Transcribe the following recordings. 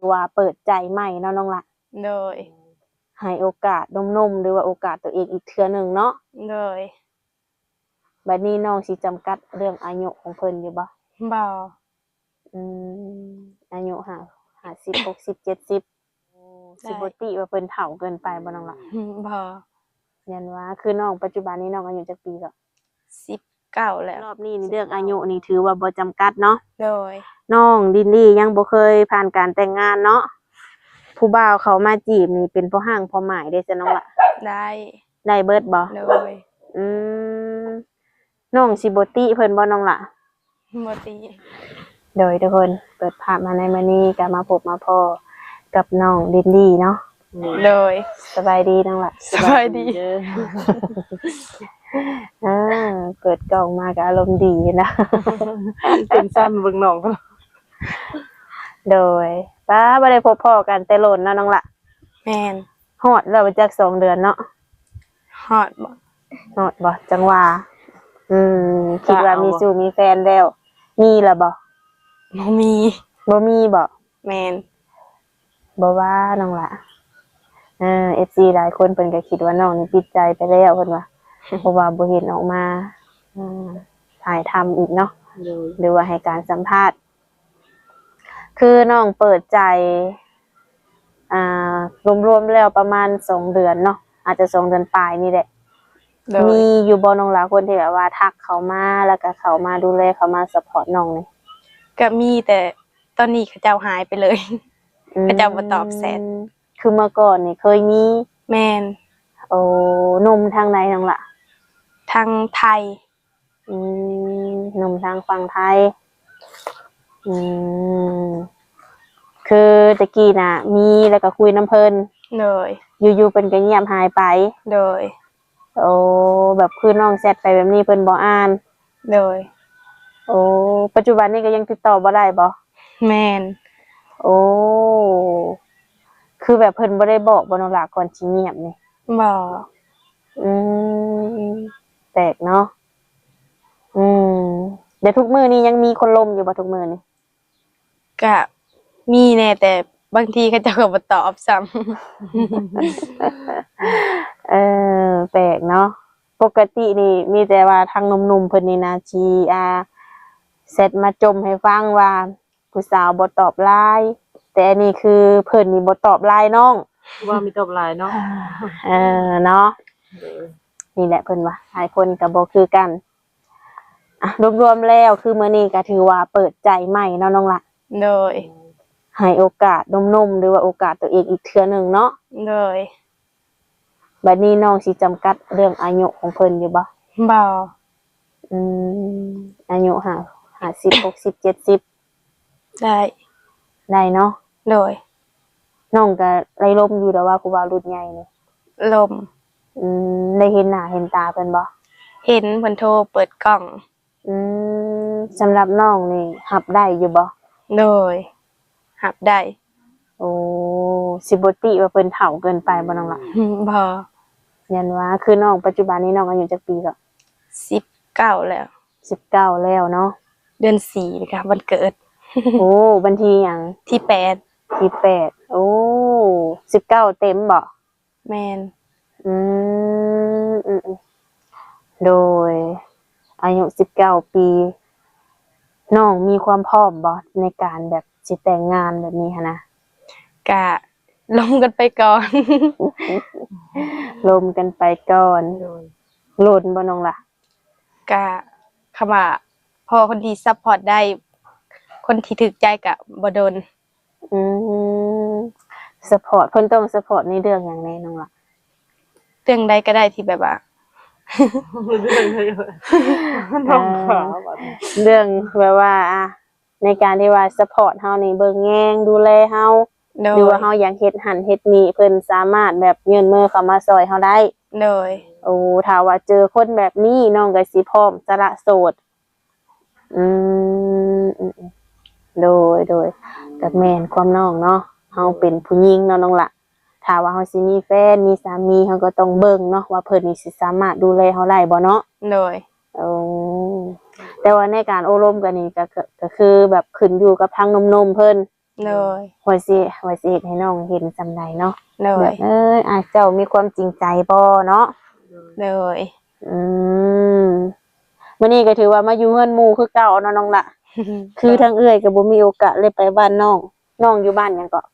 ຖືວ່າເປີດໃຈໃໝ່ເນາະນ້ອງຫຼ້າ. ໂດຍ. ໃຫ້ໂອກາດໜຸ່ມໆ ຫຼືວ່າໂອກາດຕົວເອງອີກເທື່ອໜຶ່ງເນາະ. ໂດຍ. ບັດນີ້ນ້ອງຊິຈຳກັດເລື່ອງອາຍຸຂອງເພິ່ນຢູ່ບໍ່? ບໍ່. ອືມ ອາຍຸຫ້າ ຫ້າສິບ ຫົກສິບ ເຈັດສິບ ໂອ້ ຊິບໍ່ຕິວ່າເພິ່ນເຖົ້າເກີນໄປບໍ່ນ້ອງຫຼ້າ? ບໍ່. ແມ່ນວ່າ ຄືນ້ອງປັດຈຸບັນນີ້ນ້ອງອາຍຸຈັກປີເກາະ? ສິບເກົ້າແລ້ວ. ຮອບນີ້ນີ້ເລື່ອງອາຍຸນີ້ຖືວ່າບໍ່ຈຳກັດເນາະ. ໂດຍ. ນ້ອງລິນລີຍັງບໍ່ເຄີຍຜ່ານການແຕ່ງງານເນາະ. ຜູ້ບ່າວເຂົ້າມາຈີບນີ້ເປັນພໍ່ຮ້າງພໍ່ໝ້າຍເດ້ຊະນ້ອງຫຼ້າ? ໄດ້. ໄດ້ເບິດບໍ່? ໂດຍ. ອືມ ນ້ອງຊິບໍ່ຕິເພິ່ນບໍ່ນ້ອງຫຼ້າ? ບໍ່ຕິ. ໂດຍ ທຸກຄົນ ເປີດພາບມາໃນມື້ນີ້ກໍມາພົບມາພໍ້ກັບນ້ອງລິນລີເນາະ. ໂດຍ. ສະບາຍດີນ້ອງຫຼ້າ. ສະບາຍດີ. ເອີ ເປີດກ້ອງມາກໍອາລົມດີນະ. ເປັນຊັ້ນເບິ່ງນ້ອງ. ໂດຍ. ປ້າ ບໍ່ໄດ້ພົບພໍ້ກັນແຕ່ດົນເນາະນ້ອງຫຼ້າ. ແມ່ນ. ຮອດແລ້ວຈັກສອງເດືອນເນາະ. ຮອດບໍ່? ຮອດບໍ່? ຈັ່ງວ່າ ອືມ ຄິດວ່າມີຊູ້ມີແຟນແລ້ວ ມີແລ້ວບໍ່? ບໍ່ມີ. ບໍ່ມີບໍ່? ແມ່ນ. ບໍ່ວ່ານ້ອງຫຼ້າ ເອີ ເອັຟຊີຫຼາຍຄົນເພິ່ນກໍຄິດວ່ານ້ອງນີ້ປິດໃຈໄປແລ້ວເພິ່ນວ່າ ເພາະວ່າບໍ່ເຫັນອອກມາ ອືມ ຖ່າຍທຳອີກເນາະ ໂດຍ ຫຼືວ່າໃຫ້ການສຳພາດ. ຄືນ້ອງເປີດໃຈ ອ່າ ລວມໆແລ້ວປະມານສອງເດືອນເນາະ ອາດຈະສອງເດືອນປາຍນີ້ແຫຼະ. ໂດຍ. ມີຢູ່ບໍ່ນ້ອງຫຼ້າ ຄົນທີ່ແບບວ່າທັກເຂົ້າມາ ແລ້ວກໍເຂົ້າມາດູແລ ເຂົ້າມາຊັບພອດນ້ອງນີ້? ກໍມີ ແຕ່ຕອນນີ້ເຂົາເຈົ້າຫາຍໄປເລີຍ. ອືມ ເຂົາເຈົ້າບໍ່ຕອບແຊັດ. ຄືເມື່ອກ່ອນນີ້ເຄີຍມີ? ແມ່ນ. ໂອ້ ໜຸ່ມທາງໃດນ້ອງຫຼ້າ? ທາງໄທ. ອືມ ໜຸ່ມທາງຝັ່ງໄທ. ອືມ ຄືແຕ່ກີ້ນະ ມີແລ້ວກໍຄຸຍນຳເພິ່ນ. ໂດຍ. ຢູ່ໆເພິ່ນກໍງຽບຫາຍໄປ. ໂດຍ. ໂອ້ ແບບຄືນ້ອງແຊັດໄປແບບນີ້ເພິ່ນບໍ່ອ່ານ. ໂດຍ. ໂອ້ ປັດຈຸບັນນີ້ກໍຍັງຕິດຕໍ່ບໍ່ໄດ້ບໍ່? ແມ່ນ. ໂອ້ ຄືແບບເພິ່ນບໍ່ໄດ້ບອກບໍ່ນ້ອງຫຼ້າ ກ່ອນຊິງຽບນີ້? ບໍ່. ອືມ ແປກເນາະ. ອືມ ແລ້ວທຸກມື້ນີ້ຍັງມີຄົນລົມຢູ່ບໍ່ ທຸກມື້ນີ້? ກະມີແນ່ ແຕ່ບາງທີເຂົາເຈົ້າກໍບໍ່ຕອບຊ້ຳ. ເອີ ແປກເນາະ. ປົກກະຕິນີ້ມີແຕ່ວ່າທາງໜຸ່ມໆເພິ່ນນີ້ນະ ຊິ ອ່າ ແຊັດມາຈົ່ມໃຫ້ຟັງວ່າ ຜູ້ສາວບໍ່ຕອບ LINE ແຕ່ອັນນີ້ຄືເພິ່ນນີ້ບໍ່ຕອບ LINE ນ້ອງ. ວ່າມີຕອບ LINE ເນາະ. ເອີ ເນາະ. ໂດຍ. ນີ້ແຫຼະເພິ່ນວ່າ ຫຼາຍຄົນກໍບໍ່ຄືກັນ. ອ່ະ ລວມໆແລ້ວຄືມື້ນີ້ກໍຖືວ່າເປີດໃຈໃໝ່ເນາະນ້ອງຫຼ້າ. ໂດຍ. ໃຫ້ໂອກາດໜຸ່ມໆ ຫຼືວ່າໂອກາດຕົວເອງອີກເທື່ອໜຶ່ງເນາະ. ໂດຍ. ບັດນີ້ນ້ອງຊິຈຳກັດເລື່ອງອາຍຸຂອງເພິ່ນຢູ່ບໍ່? ບໍ່. ອືມ ອາຍຸຫ້າ ຫ້າສິບ ຫົກສິບ ເຈັດສິບ ໄດ້. ໄດ້ເນາະ. ໂດຍ. ນ້ອງກໍໄດ້ລົມຢູ່ແລ້ວວ່າຜູ້ບ່າວລຸ້ນໃຫຍ່ນີ້? ລົມ. ອືມ ໄດ້ເຫັນໜ້າເຫັນຕາເພິ່ນບໍ່? ເຫັນ ເພິ່ນໂທເປີດກ້ອງ. ອືມ ສຳລັບນ້ອງນີ້ຮັບໄດ້ຢູ່ບໍ່? ໂດຍ ຮັບໄດ້. ໂອ້ ຊິບໍ່ຕິວ່າເພິ່ນເຖົ້າເກີນໄປບໍ່ນ້ອງລະ? ບໍ່. ແມ່ນວ່າ ຄືນ້ອງປັດຈຸບັນນີ້ນ້ອງອາຍຸຈັກປີແລ້ວ? ສິບເກົ້າແລ້ວ. ສິບເກົ້າແລ້ວເນາະ. ເດືອນສີ່ນີ້ກະວັນເກີດ. ໂອ້ ວັນທີຫຍັງ? ທີແປດ. ທີແປດ. ໂອ້ ສິບເກົ້າເຕັມບໍ່? ແມ່ນ. ອືມ ອືມ ອືມ ໂດຍ ອາຍຸສິບເກົ້າປີ ນ້ອງມີຄວາມພ້ອມບໍ່ ໃນການແບບຊິແຕ່ງງານແບບນີ້ຫັ້ນນະ? ກະລົມກັນໄປກ່ອນ. ລົມກັນໄປກ່ອນ. ໂດຍ. ດົນບໍ່ນ້ອງລະ? ກະ ຄຳວ່າ ພໍຄົນທີ່ຊັບພອດໄດ້ ຄົນທີ່ຖືກໃຈກະບໍ່ດົນ. ອືມ ຊັບພອດ ເພິ່ນຕ້ອງຊັບພອດໃນເລື່ອງຫຍັງແດ່ນ້ອງລະ? ເລື່ອງໃດກໍໄດ້ທີ່ແບບວ່າ ເລື່ອງແບບວ່າ ອ່າ ໃນການທີ່ວ່າຊັບພອດເຮົານີ້ ເບິ່ງແຍງດູແລເຮົາ ໂດຍ ຫຼືວ່າເຮົາຢາກເຮັດຫັ້ນເຮັດນີ້ ເພິ່ນສາມາດແບບຍື່ນມືເຂົ້າມາຊ່ອຍເຮົາໄດ້. ໂດຍ. ໂອ້ ຖ້າວ່າເຈີຄົນແບບນີ້ ນ້ອງກໍຊິພ້ອມສະຫຼະໂສດ. ອືມ ອືມ ອືມ ໂດຍ ໂດຍ ກໍແມ່ນຄວາມນ້ອງເນາະ ເຮົາເປັນຜູ້ຍິງເນາະນ້ອງລະ ຖ້າວ່າເຮົາຊິມີແຟນ ມີສາມີ ເຮົາກໍຕ້ອງເບິ່ງເນາະ ວ່າເພິ່ນນີ້ຊິສາມາດດູແລເຮົາໄດ້ບໍ່ເນາະ. ໂດຍ. ໂອ້ ແຕ່ວ່າໃນການໂອ້ລົມກັນນີ້ ກໍ ກໍ ກໍຄືແບບຂຶ້ນຢູ່ກັບທາງໜຸ່ມໆເພິ່ນ. ໂດຍ ວ່າຊິ ວ່າຊິເຮັດໃຫ້ນ້ອງເຫັນສ່ຳໃດເນາະ ໂດຍ ແບບ ເອີຍ ອ້າຍເຈົ້າມີຄວາມຈິງໃຈບໍ່ເນາະ ໂດຍ ອືມ ມື້ນີ້ກໍຖືວ່າມາຢູ່ເຮືອນໝູ່ຄືເກົ່າເນາະນ້ອງລະ ຄືທາງເອື້ອຍກໍບໍ່ມີໂອກາດໄດ້ໄປບ້ານນ້ອງ ນ້ອງຢູ່ບ້ານຫຍັງເກາະ?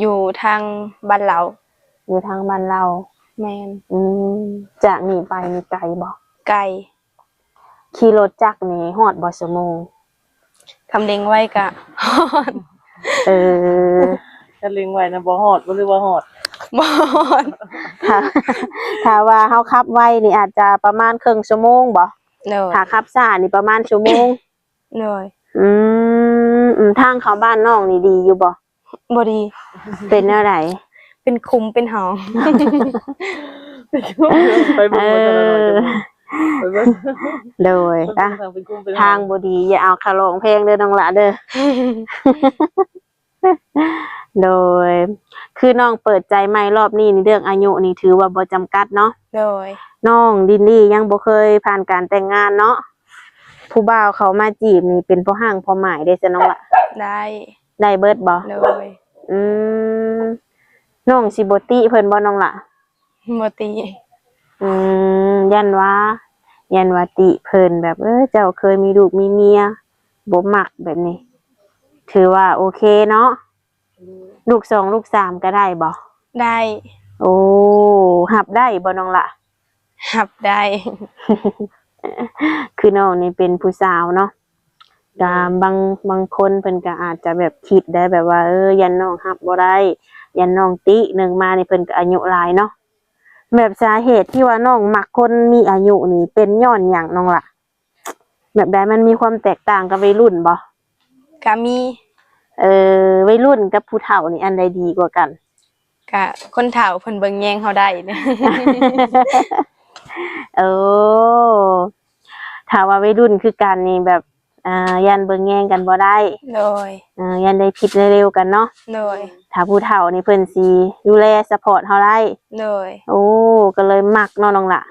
ຢູ່ທາງບ້ານລາວ ຢູ່ທາງບ້ານລາວ ແມ່ນ ອືມ ຈາກນີ້ໄປນີ້ໄກບໍ່? ໄກ ຂີ່ລົດຈັກນີ້ຮອດບໍ່ຊົ່ວໂມງ? ຄັນເລັ່ງໄວກະຮອດ ເອີ ຄັນເລັ່ງໄວນະບໍ່ຮອດບໍ່ ຫຼືວ່າຮອດ? ບໍ່ຮອດ ຖ້າ ຖ້າວ່າເຮົາຂັບໄວນີ້ອາດຈະປະມານເຄິ່ງຊົ່ວໂມງບໍ່? ໂດຍ ຖ້າຂັບຊ້ານີ້ປະມານຊົ່ວໂມງ ໂດຍ ອືມ ອືມ ທາງເຂົ້າບ້ານນ້ອງນີ້ດີຢູ່ບໍ່? ບໍ່ດີ ເປັນແນວໃດ? ເປັນຂຸມເປັນຫອງ ໄປເບິ່ງ ເອີ ບໍ່ທັນໄດ້ນ້ອຍ ໄປເບິ່ງ ໂດຍ ໄປເບິ່ງ ອ່ະ ທາງເປັນຂຸມເປັນຫອງ ທາງບໍ່ດີ ຢ່າເອົາຄ່າລອງແພງເດີນ້ອງຫຼ້າເດີ ໂດຍ ຄືນ້ອງເປີດໃຈໃໝ່ລອບນີ້ນີ້ ເລື່ອງອາຍຸນີ້ຖືວ່າບໍ່ຈຳກັດເນາະ ໂດຍ ນ້ອງດິນດີຍັງບໍ່ເຄີຍຜ່ານການແຕ່ງງານເນາະ ຜູ້ບ່າວເຂົ້າມາຈີບນີ້ເປັນພໍ່ຮ້າງພໍ່ໝ້າຍເດ້ຊະນ້ອງຫຼ້າ ໄດ້ ໄດ້ເບິດບໍ່? ໂດຍ ອືມ ນ້ອງຊິບໍ່ຕິເພິ່ນບໍ່ນ້ອງຫຼ້າ? ບໍ່ຕິ ອືມ ຢ້ານວ່າ ຢ້ານວ່າຕິເພິ່ນແບບ ເອີ ເຈົ້າເຄີຍມີລູກມີເມຍ ບໍ່ມັກແບບນີ້ ຖືວ່າໂອເຄເນາະ ລູກສອງລູກສາມກໍໄດ້ບໍ່? ໄດ້ ໂອ້ ຮັບໄດ້ບໍ່ນ້ອງຫຼ້າ? ຮັບໄດ້ ຄືນ້ອງນີ້ເປັນຜູ້ສາວເນາະ ກະ ອືມ ບາງ ບາງຄົນເພິ່ນກະອາດຈະແບບຄິດໄດ້ແບບວ່າ ເອີ ຢ້ານນ້ອງຮັບບໍ່ໄດ້ ຢ້ານນ້ອງຕິ ໜຶ່ງມານີ້ເພິ່ນກະອາຍຸຫຼາຍເນາະ ແບບສາເຫດທີ່ວ່ານ້ອງມັກຄົນມີອາຍຸນີ້ເປັນຍ້ອນຫຍັງນ້ອງຫຼ້າ? ແບບໃດ ມັນມີຄວາມແຕກຕ່າງກັບໄວລຸ້ນບໍ່? ກະມີ ເອີ ໄວລຸ້ນກັບຜູ້ເຖົ້ານີ້ອັນໃດດີກວ່າກັນ? ກະຄົນເຖົ້າເພິ່ນເບິ່ງແຍງເຮົາໄດ້ ເອີ ຖ້າວ່າໄວລຸ້ນຄືກັນນີ້ແບບ ອ່າ ຢ້ານເບິ່ງແຍງກັນບໍ່ໄດ້ ໂດຍ ເອີ ຢ້ານໄດ້ຜິດໄດ້ເລວກັນເນາະ ໂດຍ ຖ້າຜູ້ເຖົ້ານີ້ເພິ່ນຊິດູແລຊັບພອດເຮົາໄດ້ ໂດຍ ໂອ້ ກໍເລີຍມັກເນາະນ້ອງຫຼ້າ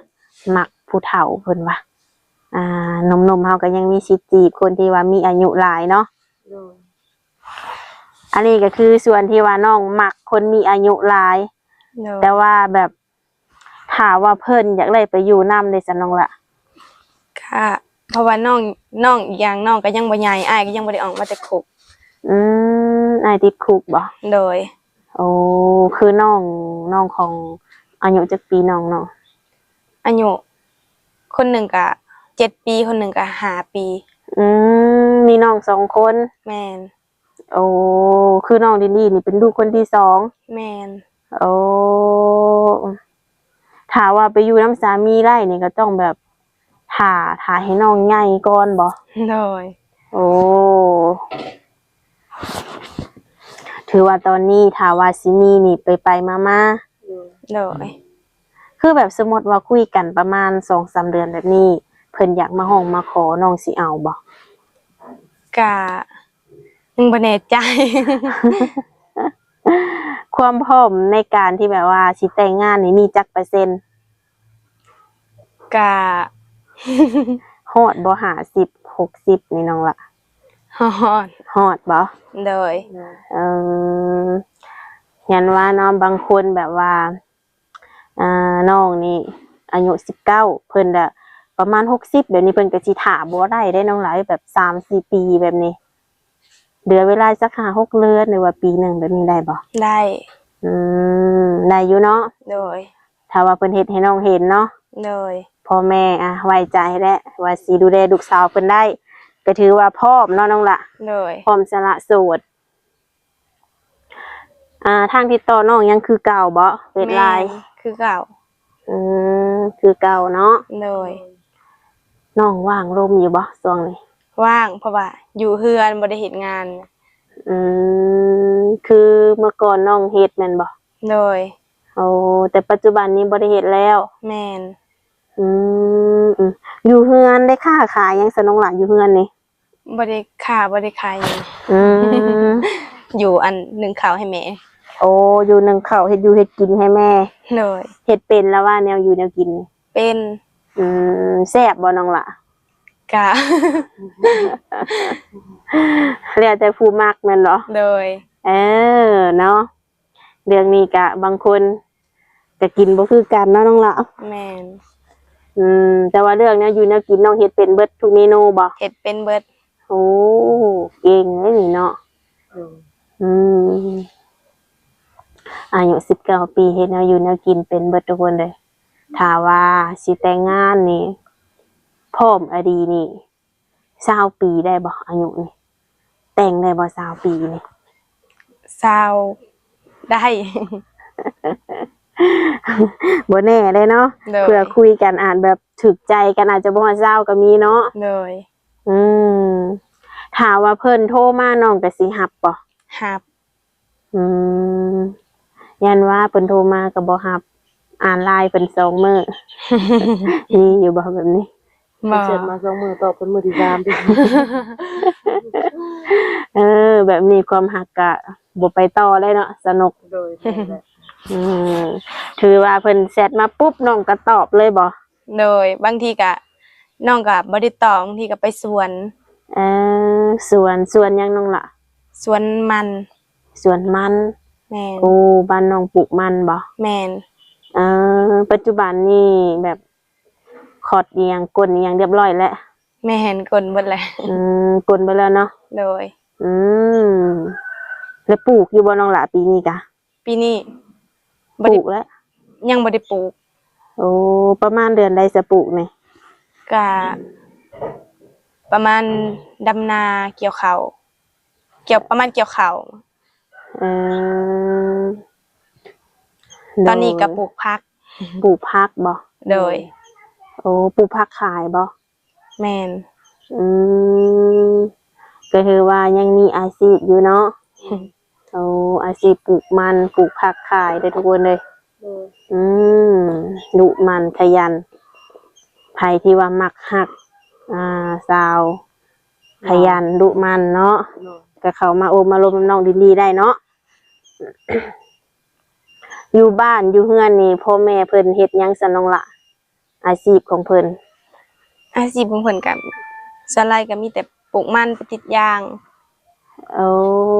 ມັກຜູ້ເຖົ້າເພິ່ນວ່າ ອ່າ ໜຸ່ມໆເຮົາກໍຍັງມີສິດຈີບຄົນທີ່ວ່າມີອາຍຸຫຼາຍເນາະ ໂດຍ ອັນນີ້ກໍຄືສ່ວນທີ່ວ່ານ້ອງມັກຄົນມີອາຍຸຫຼາຍ ໂດຍ ແຕ່ວ່າແບບ ຖ້າວ່າເພິ່ນຢາກໄດ້ໄປຢູ່ນຳເດຊະນ້ອງຫຼ້າ? ກະ ເພາະວ່ານ້ອງ ນ້ອງ ອີກຢ່າງນ້ອງກໍຍັງບໍ່ໃຫຍ່ ອ້າຍກໍຍັງບໍ່ໄດ້ອອກມາແຕ່ຄຸກ ອືມ ອ້າຍຕິດຄຸກບໍ່? ໂດຍ ໂອ້ ຄືນ້ອງ ນ້ອງຂອງ ອາຍຸຈັກປີນ້ອງເນາະ? ອາຍຸ ຄົນໜຶ່ງກະເຈັດປີ ຄົນໜຶ່ງກະຫ້າປີ ອືມ ມີນ້ອງສອງຄົນ ແມ່ນ ໂອ້ ຄືນ້ອງດິນດີນີ້ເປັນລູກຄົນທີສອງ ແມ່ນ ໂອ້ ຖ້າວ່າໄປຢູ່ນຳສາມີໄດ້ນີ້ກໍຕ້ອງແບບ ຖ້າ ຖ້າໃຫ້ນ້ອງໃຫຍ່ກ່ອນບໍ່? ໂດຍ ໂອ້ ຖືວ່າຕອນນີ້ຖ້າວ່າຊິມີນີ້ໄປໆມາໆ ໂດຍ ຄືແບບສົມມຸດວ່າຄຸຍກັນປະມານສອງສາມເດືອນແບບນີ້ ເພິ່ນຢາກມາຮ້ອງມາຂໍ ນ້ອງຊິເອົາບໍ່? ກະຍັງບໍ່ແນ່ໃຈ ຄວາມພ້ອມໃນການທີ່ແບບວ່າຊິແຕ່ງງານນີ້ມີຈັກເປີເຊັນ? ກະ ຮອດບໍ່ ຫ້າສິບ ຫົກສິບນີ້ນ້ອງລະ? ຮອດ ຮອດບໍ່? ໂດຍ ເອີ ຍັນວ່າເນາະ ບາງຄົນແບບວ່າ ອ່າ ນ້ອງນີ້ອາຍຸສິບເກົ້າ ເພິ່ນກະປະມານຫົກສິບ ແບບນີ້ເພິ່ນກະຊິຖ້າບໍ່ໄດ້ເດ້ນ້ອງຫຼ້າ ແບບສາມສີ່ປີແບບນີ້ ເຫຼືອເວລາຈັກຫ້າຫົກເດືອນ ຫຼືວ່າປີໜຶ່ງແບບນີ້ໄດ້ບໍ່? ໄດ້ ອືມ ໄດ້ຢູ່ເນາະ ໂດຍ ຖ້າວ່າເພິ່ນເຮັດໃຫ້ນ້ອງເຫັນເນາະ ໂດຍ ພໍ່ແມ່ ອ່າ ໄວ້ໃຈແຫຼະວ່າຊິດູແລລູກສາວເພິ່ນໄດ້ ກະຖືວ່າພ້ອມເນາະນ້ອງລະ ໂດຍ ພ້ອມສະຫຼະໂສດ ອ່າ ທາງຕິດຕໍ່ນ້ອງຍັງຄືເກົ່າບໍ່? ເຟສ ແມ່ນ LINE ຄືເກົ່າ ອືມ ຄືເກົ່າເນາະ ໂດຍ ນ້ອງວ່າງລົມຢູ່ບໍ່ຊ່ວງນີ້? ວ່າງ ເພາະວ່າຢູ່ເຮືອນບໍ່ໄດ້ເຮັດງານ ອືມ ຄືເມື່ອກ່ອນນ້ອງເຮັດແມ່ນບໍ່? ໂດຍ ໂອ້ ແຕ່ປັດຈຸບັນນີ້ບໍ່ໄດ້ເຮັດແລ້ວ ແມ່ນ ອືມ ອືມ ຢູ່ເຮືອນໄດ້ຄ້າຂາຍຫຍັງຊະນ້ອງຫຼ້າ ຢູ່ເຮືອນນີ້? ບໍ່ໄດ້ຄ້າ ບໍ່ໄດ້ຂາຍຫຍັງ ອືມ ຢູ່ອັນ ໜຶ້ງເຂົ້າໃຫ້ແມ່ ໂອ້ ຢູ່ໜຶ້ງເຂົ້າ ເຮັດຢູ່ເຮັດກິນໃຫ້ແມ່ ໂດຍ ເຮັດເປັນລະວ່າແນວຢູ່ແນວກິນນີ້? ເປັນ ອືມ ແຊບບໍ່ນ້ອງຫຼ້າ? ກະ ແລ້ວແຕ່ຜູ້ມັກແມ່ນບໍ່? ໂດຍ. ເອີ ເນາະ ເລື່ອງນີ້ກະບາງຄົນກະກິນບໍ່ຄືກັນເນາະນ້ອງລະ. ແມ່ນ. ອືມ ແຕ່ວ່າເລື່ອງແນວຢູ່ແນວກິນນ້ອງເຮັດເປັນເບິດທຸກເມນູບໍ່? ເຮັດເປັນເບິດ. ໂອ້ ເກັ່ງເດ້ນີ້ເນາະ. ໂດຍ. ອືມ ອາຍຸສິບເກົ້າປີ ເຮັດແນວຢູ່ແນວກິນເປັນເບິດທຸກຄົນເລີຍ. ຖ້າວ່າຊິແຕ່ງງານນີ້ ພ້ອມອີ່ຫຼີນີ້ ຊາວປີໄດ້ບໍ່? ອາຍຸນີ້ ແຕ່ງໄດ້ບໍ່ ຊາວປີນີ້? ຊາວ ໄດ້. ບໍ່ແນ່ເດ້ເນາະ. ໂດຍ. ເພື່ອຄຸຍກັນອາດແບບຖືກໃຈກັນ ອາດຈະບໍ່ຮອດຊາວກໍມີເນາະ. ໂດຍ. ອືມ ຖ້າວ່າເພິ່ນໂທມາ ນ້ອງກໍຊິຮັບບໍ່? ຮັບ. ອືມ ຢ້ານວ່າເພິ່ນໂທມາກໍບໍ່ຮັບ ອ່ານ LINE ເພິ່ນສອງມື້ ມີຢູ່ບໍ່ແບບນີ້? ບໍ່. ເພິ່ນແຊັດມາສອງມື້ ຕອບເພິ່ນມື້ທີສາມຕິ. ເອີ ແບບນີ້ຄວາມຮັກກະບໍ່ໄປຕໍ່ແລ້ວເນາະ ສະໜຸກ. ໂດຍ. ອືມ ຖືວ່າເພິ່ນແຊັດມາປຸບ ນ້ອງກໍຕອບເລີຍບໍ່? ໂດຍ. ບາງທີກະ ນ້ອງກະບໍ່ໄດ້ຕອບ ບາງທີກະໄປສວນ. ເອີ ສວນ ສວນຫຍັງນ້ອງລະ? ສວນມັນ. ສວນມັນ. ແມ່ນ. ໂອ້ ບ້ານນ້ອງປູກມັນບໍ່? ແມ່ນ. ເອີ ປັດຈຸບັນນີ້ແບບຂອດອີ່ຫຍັງ ກົ້ນອີ່ຫຍັງຮຽບຮ້ອຍແລ້ວ? ແມ່ນ ກົ້ນເບິດແລ້ວ. ອືມ ກົ້ນເບິດແລ້ວເນາະ. ໂດຍ. ອືມ ແລ້ວປູກຢູ່ບໍ່ນ້ອງລະ ປີນີ້ກະ? ປີນີ້ບໍ່ໄດ້ ປູກແລ້ວ ຍັງບໍ່ໄດ້ປູກ. ໂອ້ ປະມານເດືອນໃດຈະປູກນີ້? ກະປະມານດຳນາ ກ່ຽວເຂົ້າ ກ່ຽວ ປະມານກ່ຽວເຂົ້າ. ເອີ ຕອນນີ້ກະປູກຜັກ. ປູກຜັກບໍ່? ໂດຍ. ໂອ້ ປູກຜັກຂາຍບໍ່? ແມ່ນ. ອືມ ກໍຖືວ່າຍັງມີອາຊີບຢູ່ເນາະ. ໂອ້ ອາຊີບປູກມັນ ປູກຜັກຂາຍເດີທຸກຄົນເດີ. ໂດຍ. ອືມ ດຸໝັ່ນຂະຫຍັນ ໃຜທີ່ວ່າມັກຮັກ ອ່າ ສາວຂະຫຍັນ ໂດຍ ດຸໝັ່ນເນາະ. ໂດຍ. ກໍເຂົ້າມາໂອ້ມາລົມນຳນ້ອງດິນດີໄດ້ເນາະ. ຢູ່ບ້ານຢູ່ເຮືອນນີ້ ພໍ່ແມ່ເພິ່ນເຮັດຫຍັງຊັ້ນນ້ອງລະ? ອາຊີບຂອງເພິ່ນ? ອາຊີບຂອງເພິ່ນກະ ສ່ວນຫຼາຍກະມີແຕ່ປູກມັນ ໄປຕິດຢາງ. ໂອ້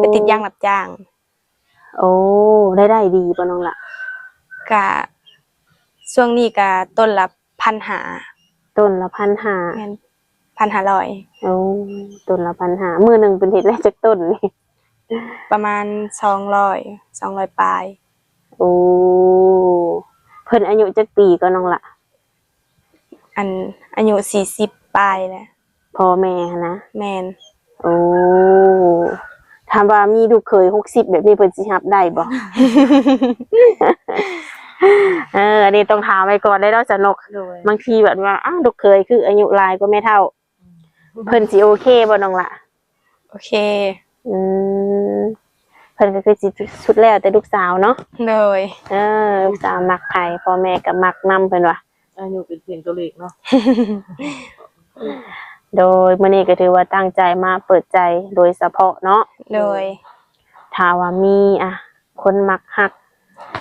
ໄປຕິດຢາງຮັບຈ້າງ. ໂອ້ ລາຍໄດ້ດີບໍ່ນ້ອງລະ? ກະຊ່ວງນີ້ກະຕົ້ນລະພັນຫ້າ. ຕົ້ນລະພັນຫ້າ. ແມ່ນ ພັນຫ້າຮ້ອຍ. ໂອ້ ຕົ້ນລະພັນຫ້າ. ມື້ໜຶ່ງເພິ່ນເຮັດໄດ້ຈັກຕົ້ນນີ້? ປະມານສອງຮ້ອຍ ສອງຮ້ອຍປາຍ. ໂອ້ ເພິ່ນອາຍຸຈັກປີກໍນ້ອງລະ? ອັນ ອາຍຸສີ່ສິບປາຍແຫຼະ. ພໍ່ແມ່ຫັ້ນນະ? ແມ່ນ. ໂອ້ ຖ້າວ່າມີລູກເຂີຍຫົກສິບແບບນີ້ ເພິ່ນຊິຮັບໄດ້ບໍ່? ເອີ ອັນນີ້ຕ້ອງຖາມໄວ້ກ່ອນເດ້ເນາະ ສາວນົກ. ໂດຍ. ບາງທີແບບວ່າ ອ້າວ ລູກເຂີຍຄືອາຍຸຫຼາຍກວ່າແມ່ເຖົ້າ ເພິ່ນຊິໂອເຄບໍ່ນ້ອງລະ? ໂອເຄ. ອືມ ເພິ່ນກໍຄືຊິສຸດແລ້ວແຕ່ລູກສາວເນາະ. ໂດຍ. ເອີ ລູກສາວມັກໃຜ ພໍ່ແມ່ກໍມັກນຳ ເພິ່ນວ່າ. ອາຍຸເປັນພຽງຕົວເລກເນາະ. ໂດຍ. ມື້ນີ້ກໍຖືວ່າຕັ້ງໃຈມາເປີດໃຈໂດຍສະເພາະເນາະ. ໂດຍ. ຖ້າວ່າມີ ອະ ຄົນມັກຮັກ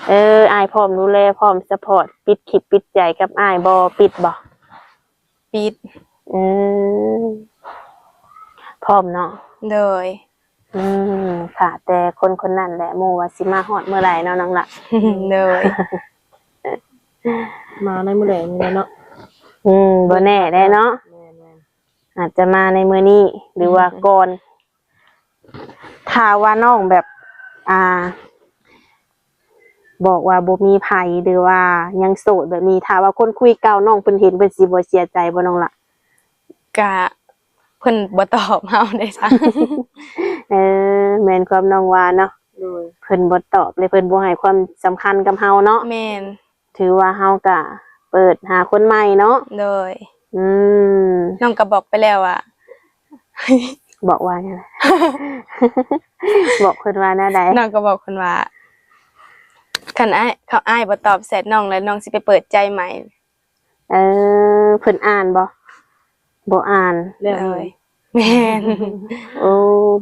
ເອີ ອ້າຍພ້ອມດູແລ ພ້ອມຊັບພອດ ປິດຄລິບປິດໃຈກັບອ້າຍບໍ່? ປິດບໍ່? ປິດ. ອືມ ພ້ອມເນາະ. ໂດຍ. ອືມ ຖ້າແຕ່ຄົນຄົນນັ້ນແຫຼະ ໝູ່ວ່າຊິມາຮອດມື້ໃດເນາະນ້ອງລະ. ໂດຍ. ມາໃນມື້ແລງນີ້ແຫຼະເນາະ. ອືມ ບໍ່ແນ່ເດ້ເນາະ. ແມ່ນໆ. ອາດຈະມາໃນມື້ນີ້ ຫຼືວ່າ ອືມ ກ່ອນ. ຖ້າວ່ານ້ອງແບບ ອ່າ ບອກວ່າບໍ່ມີໃຜ ຫຼືວ່າຍັງໂສດແບບນີ້ ຖ້າວ່າຄົນຄຸຍເກົ່ານ້ອງເພິ່ນເຫັນ ເພິ່ນຊິບໍ່ເສຍໃຈບໍ່ນ້ອງລະ? ກະເພິ່ນບໍ່ຕອບເຮົາໄດ້ຊະ. ເອີ ແມ່ນຄວາມນ້ອງວ່າເນາະ. ໂດຍ. ເພິ່ນບໍ່ຕອບ ແລະ ເພິ່ນບໍ່ໃຫ້ຄວາມສຳຄັນກັບເຮົາເນາະ. ແມ່ນ. ຖືວ່າເຮົາກະເປີດຫາຄົນໃໝ່ເນາະ. ໂດຍ. ອືມ ນ້ອງກະບອກໄປແລ້ວວ່າ ບອກວ່າຫຍັງ? ບອກເພິ່ນວ່າແນວໃດ? ນ້ອງກະບອກເພິ່ນວ່າ ຄັນອ້າຍ ເຂົາ ອ້າຍບໍ່ຕອບແຊັດນ້ອງແລ້ວ ນ້ອງຊິໄປເປີດໃຈໃໝ່. ເອີ ເພິ່ນອ່ານບໍ່? ບໍ່ອ່ານ. ແລ້ວ ໂດຍ. ແມ່ນ. ໂອ້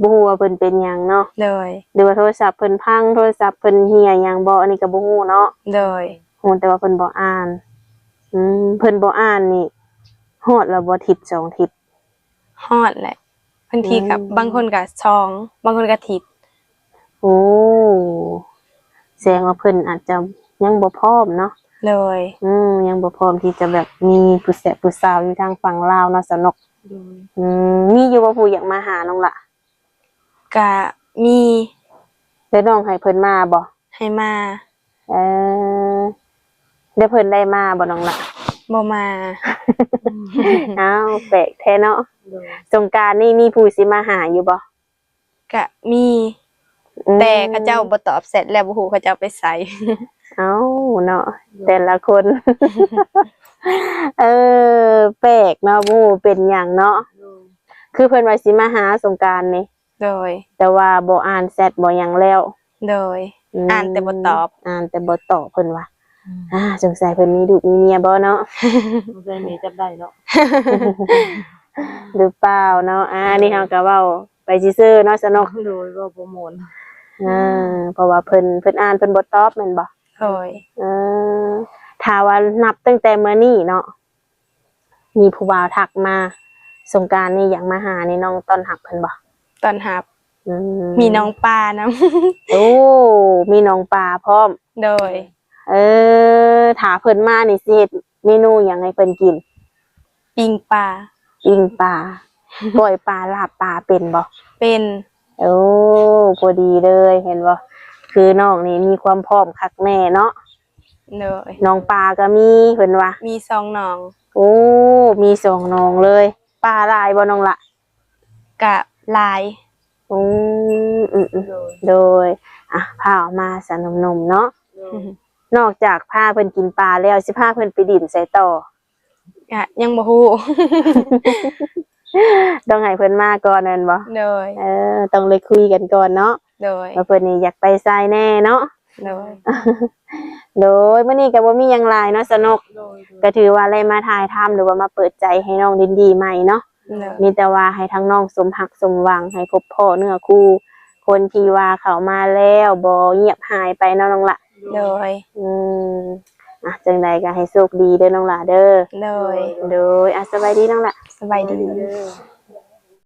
ບໍ່ຮູ້ວ່າເພິ່ນເປັນຫຍັງເນາະ. ໂດຍ. ຫຼືວ່າໂທລະສັບເພິ່ນພັງ ໂທລະສັບເພິ່ນເຫ່ຍຫຍັງບໍ່ ອັນນີ້ກໍບໍ່ຮູ້ເນາະ. ໂດຍ. ຮູ້ແຕ່ວ່າເພິ່ນບໍ່ອ່ານ. ອືມ ເພິ່ນບໍ່ອ່ານນີ້ ຮອດແລ້ວບໍ່ ທິດສອງທິດ? ຮອດແຫຼະ ບາງທີກໍ ອືມ ບາງຄົນກໍສອງ ບາງຄົນກໍທິດ. ໂອ້ ແສດງວ່າເພິ່ນອາດຈະຍັງບໍ່ພ້ອມເນາະ. ໂດຍ. ອືມ ຍັງບໍ່ພ້ອມທີ່ຈະແບບມີຜູ້ແຊະຜູ້ສາວຢູ່ທາງຝັ່ງລາວເນາະ ສາວນົກ. ໂດຍ. ອືມ ມີຢູ່ບໍ່ຜູ້ຢາກມາຫານ້ອງລະ? ກະມີ. ແລ້ວນ້ອງໃຫ້ເພິ່ນມາບໍ່? ໃຫ້ມາ. ເອີ ແລ້ວເພິ່ນໄດ້ມາບໍ່ນ້ອງລະ? ບໍ່ມາ. ອ້າວ ແປກແທ້ເນາະ. ໂດຍ. ສົງການນີ້ມີຜູ້ຊິມາຫາຢູ່ບໍ່? ກະມີ. ອືມ ແຕ່ເຂົາເຈົ້າບໍ່ຕອບແຊັດ ແລ້ວບໍ່ຮູ້ເຂົາເຈົ້າໄປໃສ. ເອົ້າເນາະ ໂດຍ ແຕ່ລະຄົນ. ເອີ ແປກເນາະ ບໍ່ຮູ້ເປັນຫຍັງເນາະ. ໂດຍ. ຄືເພິ່ນວ່າຊິມາຫາສົງການນີ້. ໂດຍ. ແຕ່ວ່າບໍ່ອ່ານແຊັດບໍ່ຫຍັງແລ້ວ. ໂດຍ. ອືມ ອ່ານແຕ່ບໍ່ຕອບ ອ່ານແຕ່ບໍ່ຕອບເພິ່ນວ່າ. ອືມ ອ່າ ສົງໄສເພິ່ນມີລູກມີເມຍບໍ່ເນາະ? ສົງໄສເມຍຈັບໄດ້ເນາະ ຫຼືເປົ່າເນາະ? ອ່າ ອັນນີ້ເຮົາກໍເວົ້າໄປຊື່ໆເນາະ ສາວນົກ. ໂດຍ. ເວົ້າບໍ່ມ່ວນ. ອ່າ ເພາະວ່າເພິ່ນ ເພິ່ນອ່ານເພິ່ນບໍ່ຕອບແມ່ນບໍ່? ໂດຍ. ເອີ ຖ້າວ່ານັບຕັ້ງແຕ່ມື້ນີ້ເນາະ ມີຜູ້ບ່າວທັກມາ ສົງການນີ້ຢາກມາຫານີ້ ນ້ອງຕ້ອນຮັບເພິ່ນບໍ່? ຕ້ອນຮັບ. ອືມ ມີນ້ອງປານຳ. ໂອ້ ມີນ້ອງປາພ້ອມ. ໂດຍ. ເອີ ຖ້າເພິ່ນມານີ້ຊິເຮັດເມນູຫຍັງໃຫ້ເພິ່ນກິນ? ປີ້ງປາ. ປີ້ງປາ. ກ້ອຍປາ ລາບປາເປັນບໍ່? ເປັນ. ໂອ້ ພໍດີເລີຍ ເຫັນບໍ່? ຄືນ້ອງນີ້ມີຄວາມພ້ອມຄັກແນ່ເນາະ. ໂດຍ. ນ້ອງປາກໍມີ ເພິ່ນວ່າ ມີສອງໜອງ. ໂອ້ ມີສອງໜອງເລີຍ. ປາຫຼາຍບໍ່ນ້ອງລະ? ກະຫຼາຍ. ອືມ ອືມ ອືມ ໂດຍ. ໂດຍ. ອ່ະ ພາອອກມາຊະໜຸ່ມໆເນາະ. ໂດຍ. ນອກຈາກພາເພິ່ນກິນປາແລ້ວ ຊິພາເພິ່ນໄປຫຼິ້ນໃສຕໍ່? ກະຍັງບໍ່ຮູ້. ຕ້ອງໃຫ້ເພິ່ນມາກ່ອນແມ່ນບໍ່? ໂດຍ. ເອີ ຕ້ອງໄດ້ຄຸຍກັນກ່ອນເນາະ. ໂດຍ. ວ່າເພິ່ນນີ້ຢາກໄປໃສແນ່ເນາະ. ໂດຍ. ໂດຍ. ມື້ນີ້ກໍບໍ່ມີຫຍັງຫຼາຍເນາະ ສາວນົກ. ໂດຍ. ກໍຖືວ່າໄດ້ມາຖ່າຍທຳ ຫຼືວ່າມາເປີດໃຈໃຫ້ນ້ອງດິນດີໃໝ່ເນາະ. ໂດຍ. ມີແຕ່ວ່າໃຫ້ທາງນ້ອງສົມຮັກສົມຫວັງ ໃຫ້ພົບພໍ້ເນື້ອຄູ່ ຄົນທີ່ວ່າເຂົ້າມາແລ້ວບໍ່ງຽບຫາຍໄປເນາະນ້ອງລະ. ໂດຍ. ອືມ ອ່ະ ຈັ່ງໃດກໍໃຫ້ໂຊກດີເດີນ້ອງຫຼ້າເດີ. ໂດຍ. ໂດຍ. ອ່ະ ສະບາຍດີນ້ອງຫຼ້າ. ສະບາຍດີ. ສະບາຍດີເດີ.